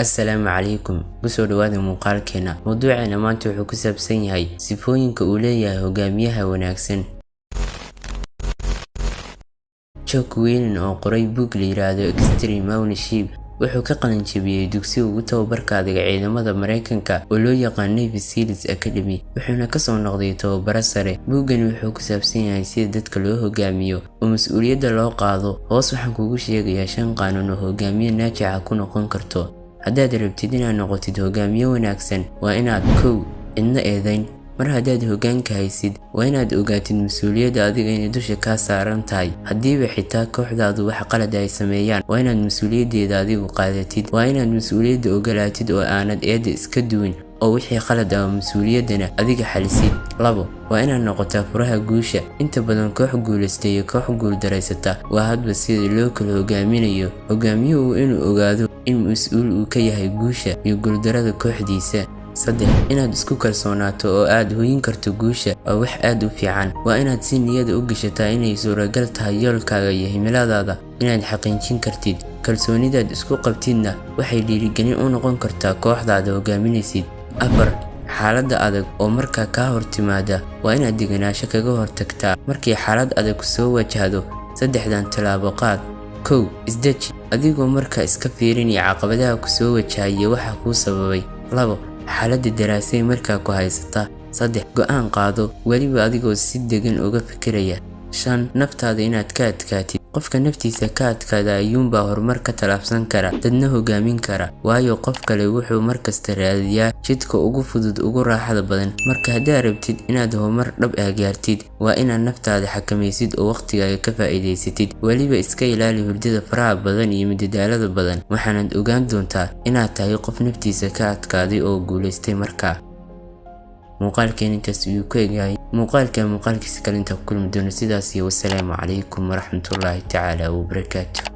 Assalaamu calaykum, kusoo dhawaada muuqaalkeena. Mawduuceena maanta wuxuu ku saabsan yahay sifooyinka uu leeyahay hogaamiyaha wanaagsan. Jocko Willink, oo qoray buug la yiraahdo Extreme Ownership, wuxuu ka qalin jabiyey dugsiga ugu tababarka adag ciidamada Mareykanka oo loo yaqaan Navy SEALs Academy, wuxuuna kasoo noqday tababare sare. Buuggani wuxuu ku saabsan yahay sida dadka loo hogaamiyo oo mas'uuliyadda loo qaado. Hoos waxaan kugu sheegayaa shan qaanuun oo hogaamiye naajixa ku noqon karto. Haddaad rabtid inaad noqotid hogaamiye wanaagsan, waa inaad: 1. Cidna eedayn. Mar haddaad hoggaanka haysid, waa inaad ogaatid mas'uuliyadda adiga inay dusha kaa saaran tahay. Haddiiba xitaa kooxdaadu wax qalad ay sameeyaan, waa inaad mas'uuliyaddeeda adigu qaadatid. Waa inaad mas'uuliyadda ogolaatid oo aanad eedda iska duwin, oo wixii qalad ah oo mas'uuliyaddana adiga xalisid. 2. Waa inaad noqotaa furaha guusha. Inta badan koox guulaysta iyo koox guuldareysata waa hadba sida loo kala hogaaminayo. Hogaamiyuhu waa inuu ogaado in mas'uul uu ka yahay guusha iyo guuldarrada kooxdiisa. 3. Inaad isku kalsoonaato oo aad hoyin karto guusha waa wax aad u fiican. Waa inaad si niyada u gashataa inay suuragal tahay yoolkaaga iyo himiladaada inaad xaqiijin kartid. Kalsoonidaad isku qabtidna waxay dhiirigelin u noqon kartaa kooxdaada hogaaminaysid. 4. Xaaladda adag oo markaa kaa hor timaada waa inaad degenaansho kaga hortagtaa. Markii xaalad adag soo wajahdo, saddexdan tallaabo qaad. 1. Isdeji, adigoo markaa iska fiirinaya caqabadaha ku soo wajahaya waxa kuu sababay. 2. Xaaladda daraasay markaa ku haysata. 3. Go'aan qaado, weliba adigoo si degan uga fikiraya. 5. Naftaada inaad ka adkaatid. Qofka naftiisa ka adkaada ayuunbaa horumar ka tallaabsan kara, dadna hogaamin kara, waayo qof kale wuxuu markasta raadiyaa jidka ugu fudud, ugu raaxada badan. Marka haddaad rabtid inaad horumar dhab ah gaartid, waa inaad naftaada xakamaysid oo waqtigaaga ka faa'iidaysatid. Weliba iska ilaali hurdada faraha badan iyo madadaalada badan. Waxaanaad ogaan doontaa inaad tahay qof naftiisa ka adkaaday oo guulaystay. Markaa muuqaalkeen intaas ayuu ku egyahay. Muuqaalka muuqaalkiisa kale intaa ku kulmi doono, sidaas iyo wasalaamu calaykum waraxmatullaahi tacaala wabarakaatu.